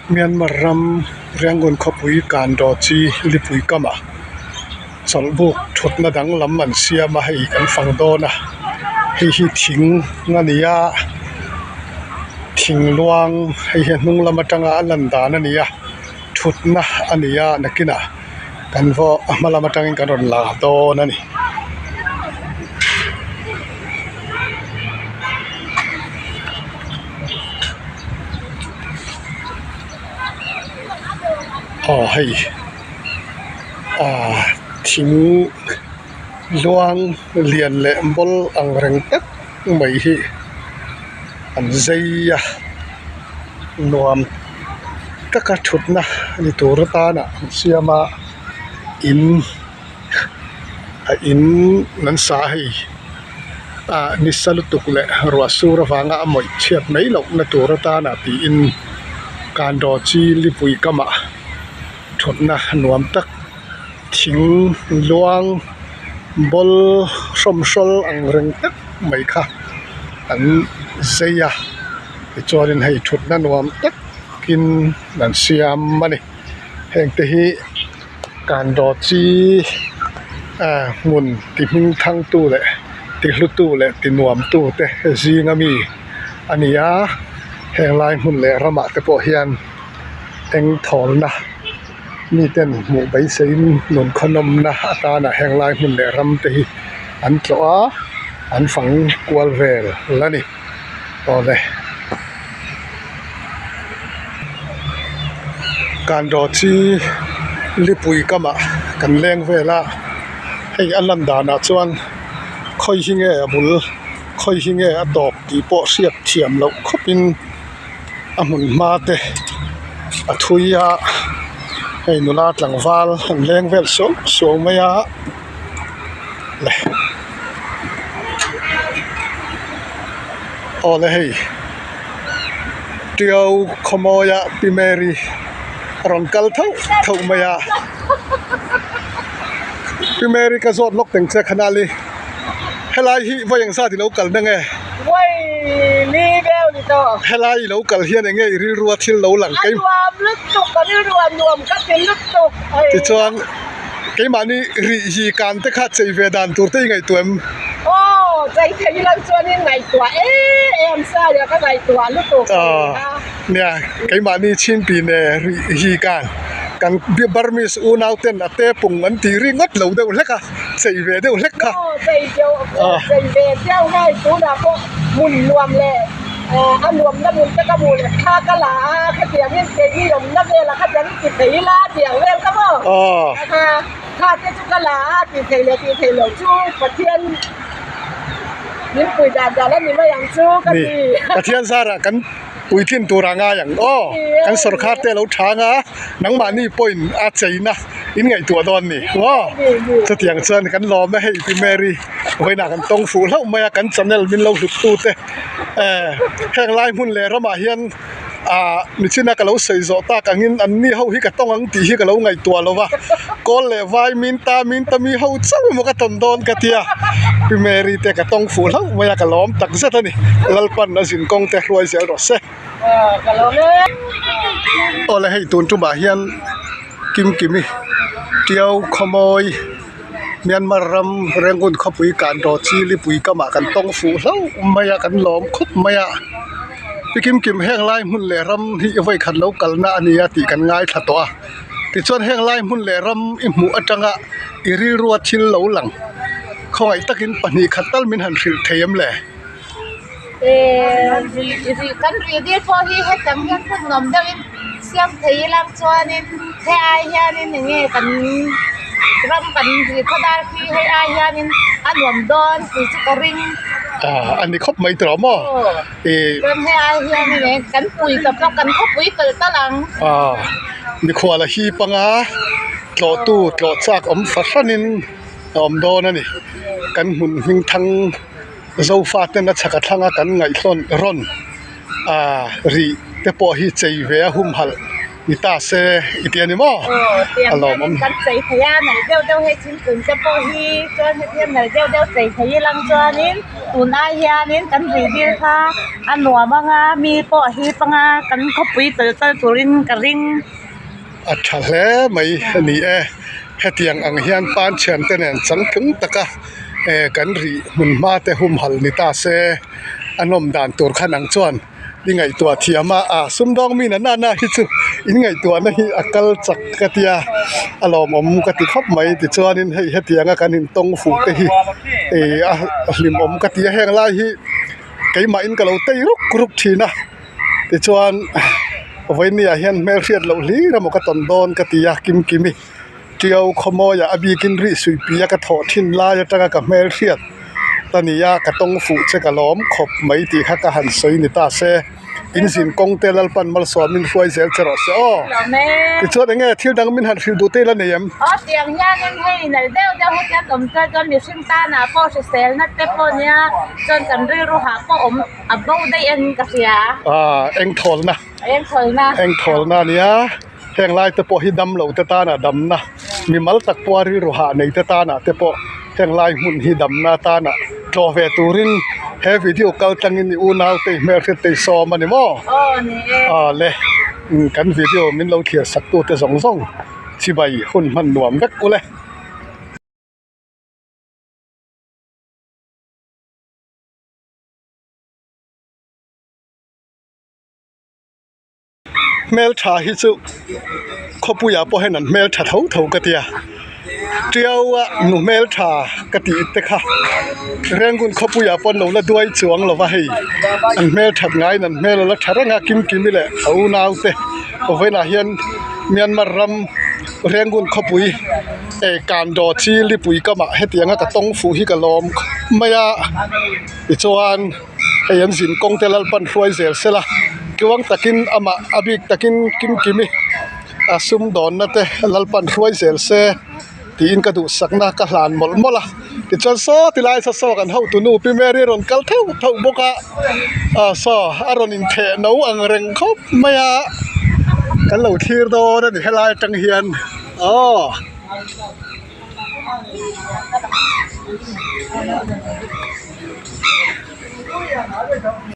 Myanmar ram Rangoon khawpui Kandaw chi lipui kamah chawlhbuk thutna danglam an siam a hei kan fang dawn a hei hi thing a ni a thing luang hei hi a hnung lam atanga a lan dan a ni a thutna a ni a nakinah kan vaw a hma lam atangin kan rawn la dawn a ni. Aw hei ah thing luang lian leh bawl ang reng tak mai hi an zai a nuam taka thutna ni tur atana an siam a in a in an sa a hei ah nisa lutuk leh ruah sur avanga a mawih chhiat mai loh na tur atana tiin kandaw chi lipui kamah thutna nuam tak thing luang bawl hrawmhrawl ang reng tak mai kha an zai a tichuanin hei thutna nuam takin an siam a ni heng te hi. Kandaw chi ah hmun ti hming thang tu leh ti hlu tu leh ti nuam tu te zing ami a ni a heng lai hmun leh ramah te pawh hian eng thawlna mi ten hmuh beiseiin nun khawnawmna atana heng lai hmun leh ram te hi an tlawh a an fang kual vel a ni awle. Kandaw chi lipui kamah kan leng vel a hei a lan danah chuan khawi hi nge a bul khawi hi nge a tawp tih pawh hriat thiam loh khawpin a hmun hma te a thui a hei nula tlangval an leng vel suau suau mai a le. Awle hei Tiau khawmawia Pi Mary a rawn kal thauh thauh mai a Pi Mary ka zawt lawk teng che khanali helai hi vawi eng zat i lo kal na nge? Vawi li deuh ni tawh. Helai i lo kal hian eng nge i rilrua thil lo lang kei? A nuam lutuk ka rilrua nuam ka ti lutuk. Tichuan Keimahni rih hi kan te kha chei ve dan tur te i ngaihtuah em? Aw, chei thei lo chuan in ngaihtuah em em saia ka ngaihtuah lutuk a ni a. Nia, keimahni chhinpi ne rih hi kan kan Burmese unau ten a te pung an tih ri ngawt lo deuh hlek a, chei ve deuh hlek kha. Aw, chei deuh, chei ve deuh hei tunah pawh hmun nuam leh a nuamna hmun te ka hmuh leh thla ka la a, khatiangin keini awmna velah khatiangin Ti thei ila tih ang vel ka maw? Kha kha te chu ka la a, ti thei leh tih thei loh chu Pathian min pui dan dan a ni mai ang chu ka ti. Pathian zarah kan puitlin tur a ngai ang aw. Kan sawrkar te a lo chang a, nangmahni pawhin a cheina in ngaihtuah dawn ni aw. Chutiang chuan kan lawm e hei Pi Mary vawiinah kan tawng fuh hlauh mai a, kan channel min lo hlut tute heng lai hmun leh ramah hian ah michina ka lo sawi zawh tak angin an ni ho hi ka tawng ang tih hi ka lo ngaihtuah lo va kawl leh vai min ta min ta mi ho chauh emaw ka tawn dawn ka tia pi Mary te ka tawng fuh hlauh mai a ka lawm tak zet a ni Lalpan a zin kawng te hruai zel rawh se aw le hei tun tumah hian Kimkimi Tiau Khawmawi Myanmar ram Rangoon khawpui Kandaw Chilipui kamah kan tawng fuh hlauh mai a kan lawm khawp mai a. Pi Kim Kim heng lai hmun leh ram hi i vawikhat lo kalna a nia tih kan ngaithla tawh a tichuan heng lai hmun leh ram i hmuh atanga i rilrua thil lo lang khawngaih takin pahnih khat tal min han hrilh thei em le? Eee ri ri kan ri dil pawh hi hetang hian hmun nuam deuhin siam thei ilang chuanin he ai hianin eng nge kan ram kan ri khaw dar khi hei ai hianin a nuam dawn tih chu ka ring. Ah a ni khawp mai tawh maw? Chuan hei ai hianin eng kan pui ta pawh kan khawpui kalh talh ang. Ah mikhual a hip anga tlawhtu tlawh chak awm fahranin a awm dawn a ni. Kan hmun hming thang Zofa ten a chhak a thlanga kan ngaihhlawn rawn ah rih te pawh hi chei ve a humhalh. Ni ta se i ti a ni maw? Aw, tiang A lawmawm. hianin kan chei thei a, nal deuh deuh hei thingkung te pawh hi chuan heti hian nal deuh deuh chei thei ilang chuanin tun ai hianin kan rih dil kha a nuam ang a, mi pawh a hip ang a, kan khawpui tal tal turin ka ring. A tha hle mai a ni e, hetiang ang hian panchhian te nen changtlung taka eh kan rih hmun hma te humhalh ni ta se a nawm dan tur khan ang chuan. I ngaihtuah thiam a, a sumdawng mi na nana hi chu in ngaihtuahna hi a kal chak ka tia a lawmawm ka ti khawp mai tichuanin hei hetianga kan intawng fuh te hi ih a hlimawm ka ti a heng lai hi keimahin ka lo tei ruk ruk thin a tichuan vawinia hian hmelhriat loh hlir emaw ka tawn dawn ka ti a kim kimi Tiau khawmawiah a bikin rih suipui a ka thawh thin lai atanga ka hmelhriat ta nia ka tawng fuh che ka lawm khawp mai tih kha ka han sawi ni ta se in zin kawng te Lalpan malsawm min hruai zel che rawh se aw tichuan enge thil dang min han hrilh duh te ila nei em? Aw tiang hianin hei nalh deuh deuh hetiang awm chuan chuan mihring tanah pawh hriselna te pawh nia chuan kan rilru hah pawh awm a bo daih en ka hria. Aaa engthawlna. Engthawlna. Engthawlna nia. Heng lai te pawh hi dam lo te tana damna, mimal tak pawha rilru hah nei te tana te pawh heng lai hmun hi damna tana tlawh ve turin he video kal tlangin i unau te i hmelhriat te i sawm a ni maw? Aw ni e. Aw le, kan video min lo thlir sak tu te zawng zawng chibai hun hman nuam vek ule. Hmeltha hi chu khawpuiah pawh hian an hmeltha tho tho ka tia tiaua nu hmeltha ka tih te kha Rangoon khawpuiah pawh an lo la duai chuang lo va hei an hmelthat ngaiin an hmel a la tha reng a kim kimi leh a unau te vawiinah hian Myanmar ram Rangoon khawpui eh Kandaw chi lipui kamah hetianga ka tawng fuh hi ka lawm khawp mai a tichuan. Hei an zin kawng te Lalpan hruai zel sela tluang takin amah a bik takin kim kimi a sumdawnna te Lalpan hruai zel se tiin ka duhsakna ka hlan mawlh mawlh a tichuan saw tilai saw saw kan hotu nu Pi Mary a rawn kal theuh theuh bawk a ah saw a rawn intheh no ang reng khawp mai a kan lo thlir dawn a ni helai atang hian aw.